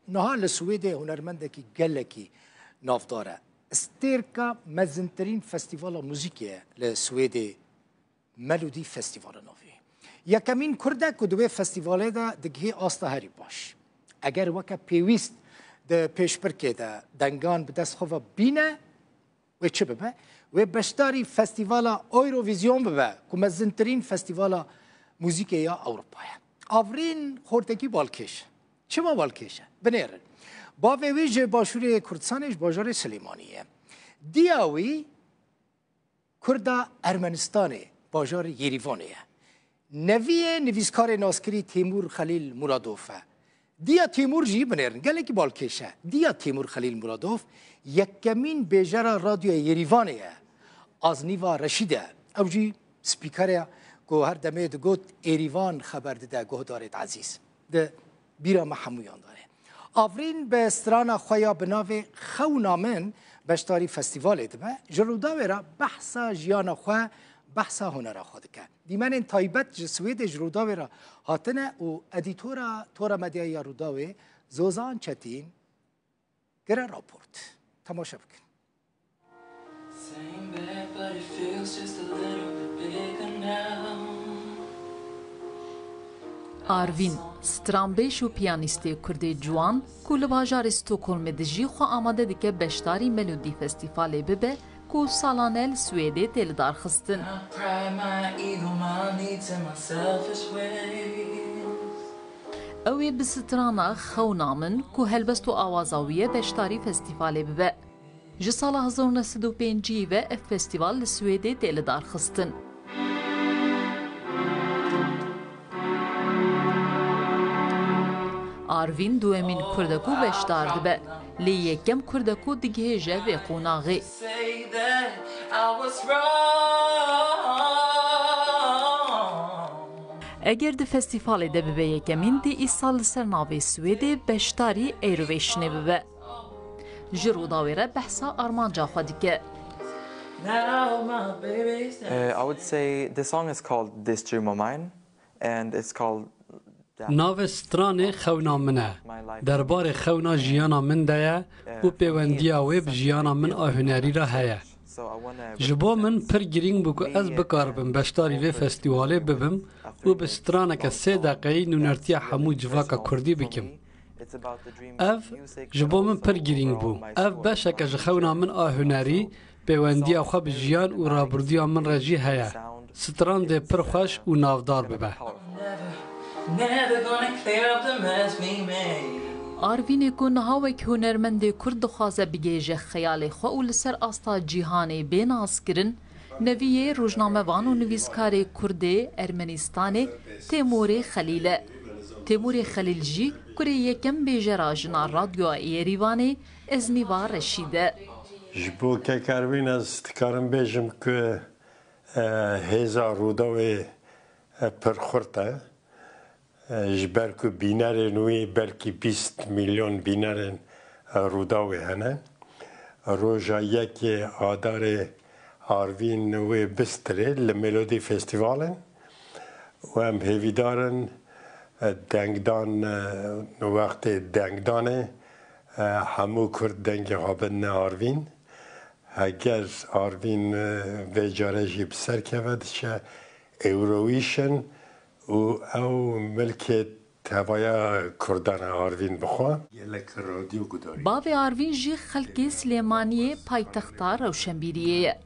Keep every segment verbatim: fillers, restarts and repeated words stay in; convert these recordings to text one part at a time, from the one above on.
Niha li Swêdê hunermendekî gelekî navdar e. Stêrka mezintirîn festîvala muzîkê ye li Swêdê, Melodî Festîval e navê. Yekemîn Kurd e ku di wê festîvalê de digihê asta herî baş. Eger weke pêwîst di pêşbirkê de dengan bi dest xwe ve bîne, wê çi bibe? Wê beşdarî festîvala Eurovision bibe ku mezintirîn festîvala muzîkê ya Ewropa ye. Avrîn xortekî balkêş e. Çima balkêş e? Binêrin. Bavê wî ji Başûrê Kurdistanê, ji bajarê Silêmaniyê ye. Diya wî Kurda Ermenistanê, bajarê Yerîvanê ye. Neviyê nivîskarê naskirî Têmûr Xelîl Muradov e. Diya Têmûr jî, binêrin, gelekî balkêş e. Diya Têmûr Xelîl Muradov yekemîn bêjera radyoya Yerîvanê ye. Aznîva Reşîd e. Ew jî spîker e ku her demê digot Êrîvan xeber dide guhdarêd ezîz. Di bîra me hemûyan de ne. Avrîn bi strana xwe ya bi navê Xewna Min beşdarî festîvalê dibe. Ji Rûdawê re behsa jiyana xwe, behsa hunera xwe dike. Dîmenên taybet ji Swêdê ji Rûdawê re hatine û edîtora Tora Medyayê ya Rûdawê Zozan Çetîn gire raport. Temaşe bikin. Same bed, but it feels just a little bit bigger now. Arvîn, stranbêj û piyanîstê kurdê ciwan ku li bajarê Stockholmê dijî, xwe amade dike beşdarî Melodî Festîvalê bibe ku salane li Swêdê tê lidarxistin. My pride, my ego, my needs and my selfish ways. Ew ê bi strana Xewna Min ku helbest û awaza wî ye beşdarî festîvalê bibe. Ji sala hezar û neh sed û pêncî ve ev festîval li Swêdê tê lidarxistin. Arvîn duemîn Kurd e ku beşdar dibe, lê yekem Kurd e ku digihêje vê qonaxê. Say that I was wrong. Eger di festîvalê de bibe yekemîn, dê îsal li ser navê Swêdê beşdarî Eurovisionê bibe. Ji Rûdawê re behsa armanca xwe dike. Now my baby's Uh, I would say the song is called This Dream of Mine, and it's called Navê stranê Xewna Min e. Derbarê xewna jiyana min de ye û pêwendiya wê bi jiyana min a hunerî re heye. Ji bo min pir girîng bû ku ez bikaribim beşdarî vê festîvalê bibim û bi straneke sê deqeyî nûnertiya hemû civaka kurdî bikim. Ev ji bo min pir girîng bû. Ev beşeke ji xewna min a hunerî, pêwendiya xwe bi jiyan û rabirdûya min re jî heye. Stran dê pir xweş û navdar bibe. Never, never gonna clear up the mess we made. Arvînê ku niha wek hunermendê Kurd dixwaze bigihêje xeyalê xwe û li ser asta cîhanê bê naskirin, neviyê rojnamevan û nivîskarê Kurdê Ermenîstanê Têmûrê Xelîl e. Têmûrê Xelîl jî kurê yekem bêjera jina radyoya Yerîvanê Eznîva Reşîd e. Ji bo kek Ervîn ez dikarim bêjim ku, e, hêza Rûdawê, e, pir xurt e. E, ji ber ku bînerên wî belkî bîst milyon bînerên, e, Rûdawê hene. Roja yekê Adarê Arvîn wê bistirê li Melodî Festîvalê û em hêvîdar in, e, dengdan, e, wextê dengdanê, e, hemû Kurd dengê xwe bidine Arvîn. Heger Arvîn, e, vê care jî bi ser keve diçe Eurovision û ew milkê tevaya Kurdan e Arvîn bi xwe. Gelek radyo gudarî. Bavê Arvîn jî xelkê Silêmaniyê paytexta rewşenbîriyê ye.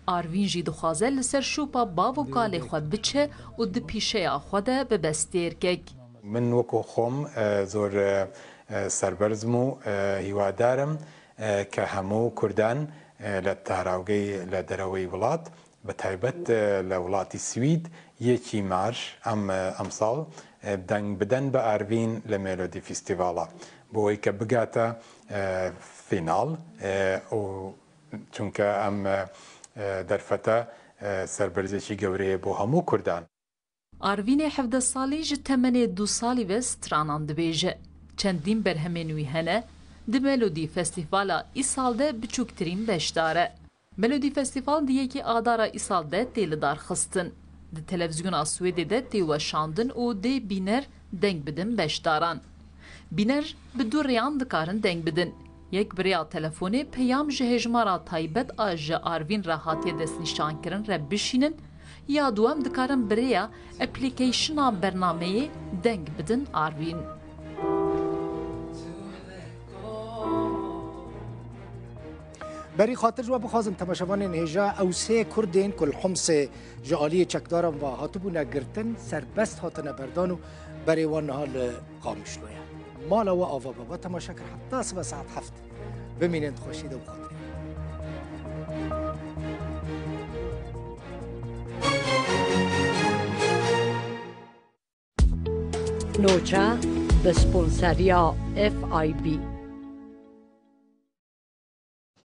Arvîn jî dixwaze li ser şopa bav û kalê xwe biçe û di pîşeya xwe de bibe stêrkek. Min wekî xwe, e, zor, e, e, serberz im û, e, hîwadar im, e, ke hemû Kurdan, e, li tarawgey li derewey welat, bi taybet, e, li welatî Swîd, yekî mar em, e, emsal, e, deng bidin bi Arvîn li Melodî Festîvala. Bo wê ke bigate, e, fînal, e, û çunke em, e, e, derfete, e, serberzekî gewre ye bo hemû Kurdan. Arvînê hevdeh salî ji temenê du salî ve stranan dibêje. Çendîn berhemên wî hene, di Melodî Festîvala îsal de biçûktirîn beşdar e. Melodî Festîval di yekê Adara îsal de tê lidarxistin. Di televîzyona Swêdê de tê weşandin û dê bîner deng bidin beşdaran. Bîner bi du rêyan dikarin deng bidin. Yek bi rêya telefonê peyam ji hejmara taybet a ji Arvîn re hatiye destnîşankirin re bişînin, ya duwem dikarin bi rêya application'a bernameyê deng bidin Arvîn. Berî xatir ji we bixwazim, temaşevanên hêja, ew sê Kurdên ku li Homsê ji aliyê çekdaran ve hatibûne girtin, serbest hatine berdan û berê wan niha li Qamişlo ye. Mala we ava be, we temaşe kir heta sibe saet heft. Bimînin di xweşî de û xatirê. Noça bi sponseriya F I B.